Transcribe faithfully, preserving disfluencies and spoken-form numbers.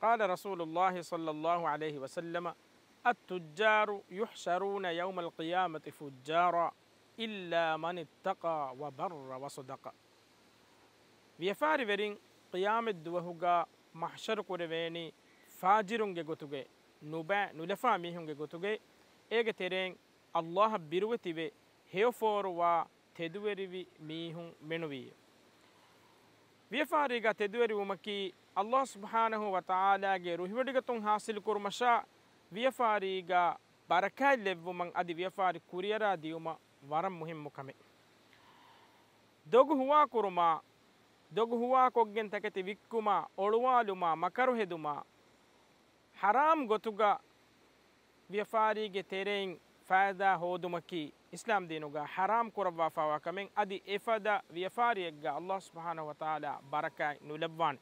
قال رسول الله صلى الله عليه وسلم: التجار يحشرون يوم القيامة فجارا إلا من اتقى وبر وصدق. ވިޔަފާރިވެރިން ޤިޔާމަތް ދުވަހުގަ މަޙްޝަރު ކުރެވޭނީ ފާޖިރުންގެ ގޮތުގައި، ނުބައި ނުލަފާ މީހުންގެ ގޮތުގައި. އޭގެ ތެރެއިން ﷲ އަށް ބިރުވެތިވެ ހެޔޮފޯރުވާ ތެދުވެރިވި މީހުން މެނުވީ. ވިޔަފާރީގަ ތެދުވެރިވުމަކީ ﷲ ސުބްޙާނަހޫ ވަތަޢާލާގެ ރުހިވޮޑިގަތުން ޙާޞިލު ކުރުމަށާ، ވިޔަފާރީގަ ބަރަކާތް ލެއްވުމަށް އަދި ވިޔަފާރި ކުރިއަރާ ދިޔުމަށް ވަރަށް މުހިއްމު ކަމެއް. ދޮގު ހުވާކުރުމާ، ދޮގު ހުވާކޮށްގެން ތަކެތި ވިއްކުމާ، އޮޅުވާލުމާ، މަކަރު ހެދުމާ، ޙަރާމް ގޮތުގަ ވިޔަފާރީގެ ތެރެއިން ފައިދާ ހޯދުމަކީ އިސްލާމް ދީނުގަ ޙަރާމް ކުރައްވާފައިވާ ކަމެއް. އަދި އެފަދަ ވިޔަފާރިއެއްގަ ﷲ ސުބްޙާނަހޫ ވަތަޢާލާ ބަރަކާތް ނުލައްވާނެ.